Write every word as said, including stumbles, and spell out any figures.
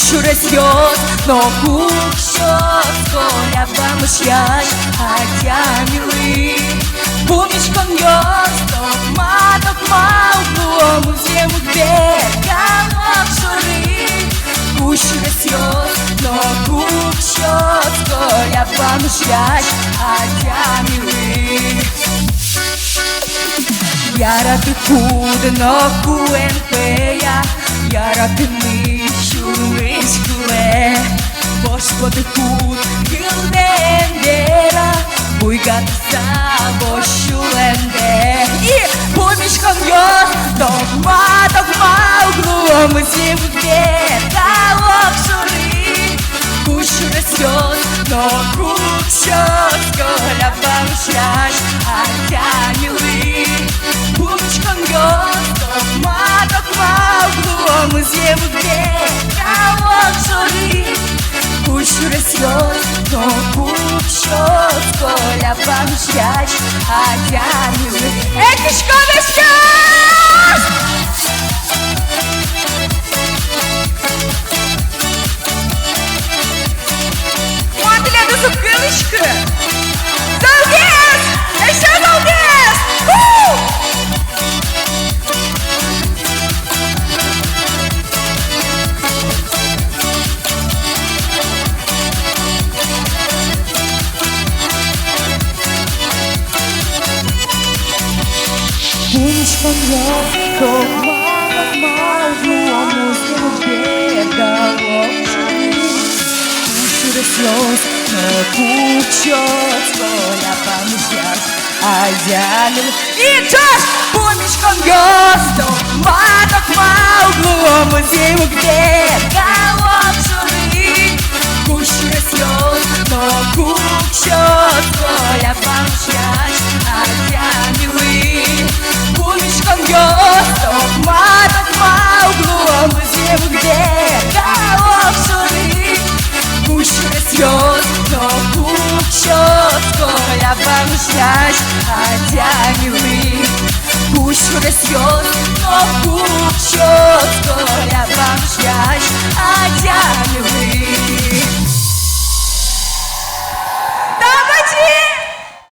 Сюресъёс но куксёос, коля вамышъясь адямилы. Пумиськонъёс тодма-тодма уг луо музъем уг бергало огшоры. Кузь сюресъёс но куксёос, коля вамышъясь адямилы. Яратӥ куд но куэн пӧя, яратыны сюлмысь кулэ. Вож потэ куд кылдэм вера, буйгатыса вож сюлэмдэ. И пумиськонъёс тодма-тодма уг луо музъем уг бергало огшоры. Кузь сюресъёс но куксёос, коля вамышъясь адямилы. Пумиськонъёс тодма-тодма уг луо музъем уг бергало огшоры. Кузь сюресъёс но куксёос, коля вамышъясь адямилы. Эктӥськом ещё раз! Мон тӥледыз уг кылӥськы. Золгес! Ещё золгес! У! Пумиськонъёс тодма-тодма уг луо музъем уг бергало огшоры. Кузь сюресъёс но куксёос, коля вамышъясь адямилы. И ӵош! Пумиськонъёс тодма-тодма уг луо музъем уг бергало огшоры. Кузь сюресъёс но куксёос, коля вамышъясь адямилы. Пумиськонъёс тодма-тодма уг луо музъем уг бергало огшоры. Кузь сюресъёс но куксёос, коля вамышъясь адямилы. Кузь сюресъёс но куксёос, коля вамышъясь